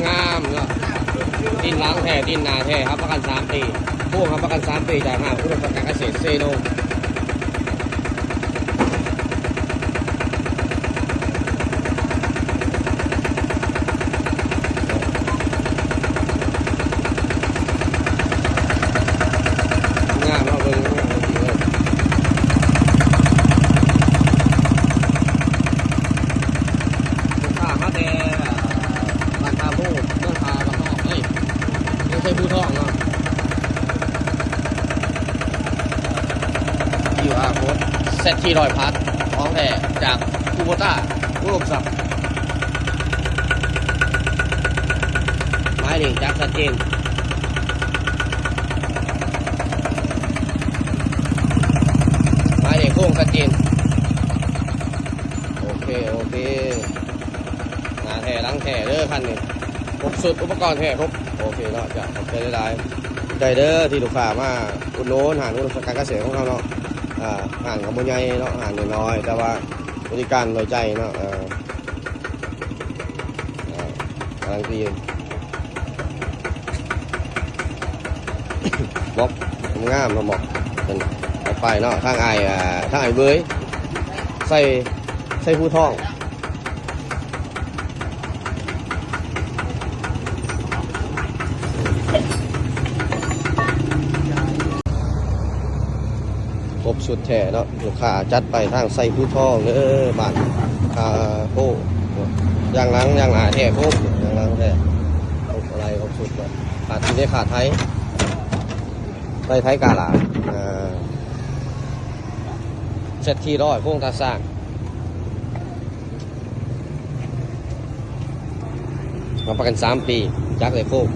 ງາມໆເນາະ ຕີນຫຼັງແທ້ ຕີນໜ້າແທ້ ຮັບປະກັນສາມປີ ໂຄງຮັບປະກັນສາມປີ ຈາກຫ້າງອຸດມສະຫວັດການກະເສດເຊໂນ. ງາມເນາະ ເບິ່ງງາມເລີຍ ລູກຄ້າມາແຕ່ບ້ານທ່າໂພ ເມືອງທ່າ ບ້ານນອກເອີຍ ເມືອງໄຊພູທອງເນາະ. ຄິວອາໂຄດ ແຊັດທີຮ້ອຍພລັດ ຂອງແທ້ຈາກຄູໂບຕ້າ ອຸດົມຊັບ ໝາຍເລກຈັບຊັດເຈນ ໝາຍເລກໂຄງຊັດເຈນ. ໂອເຄ ໂອເຄ ໜ້າແທ້ຫຼັງແທ້ເດີຄັນນີ້ ຄົບຊຸດ ອຸປະກອນແທ້ຄົບ. ໂອເຄເນາະ ຈະຂອບໃຈຫຼາຍໆ ຂອບໃຈເດີທີ່ລູກຄ້າມາອຸດໜູນຮ້ານອຸດົມສັກການກະເສດຂອງເຮົາເນາະ. ອ່າ ຮ້ານກໍບໍ່ໃຫຍ່ເນາະ ຮ້ານນ້ອຍໆ ແຕ່ວ່າບໍລິການດ້ວຍໃຈເນາະ. ເອີ ກຳລັງຕີ ບລັອກງາມໆເນາະ ບລັອກເພິ່ນ ໄປເນາະ ທາງອ້າຍ ອ່າ ທາງອ້າຍເວີຍ ໃສ່ ໃສ່ພູທອງ. ຄົບຊຸດແທ້ເນາະ ລູກຄ້າຈັດໄປທາງໄຊພູທອງເດີ ບ້ານທ່າໂພ ຢ່າງຫຼັງຢ່າງໜ້າແທ້ຄົບ ຢ່າງຫຼັງແທ້ ຄົບອະໄລຄົບຊຸດເນາະ. ຂາດທີ່ໄດ້ຂາດໄທ ໄດ້ໄທກາລາ ເອີ ແຊັດທີຮ້ອຍໂຄງຕາສ້າງ ຮັບປະກັນສາມປີ ຈັກ ແລະ ໂຄງ.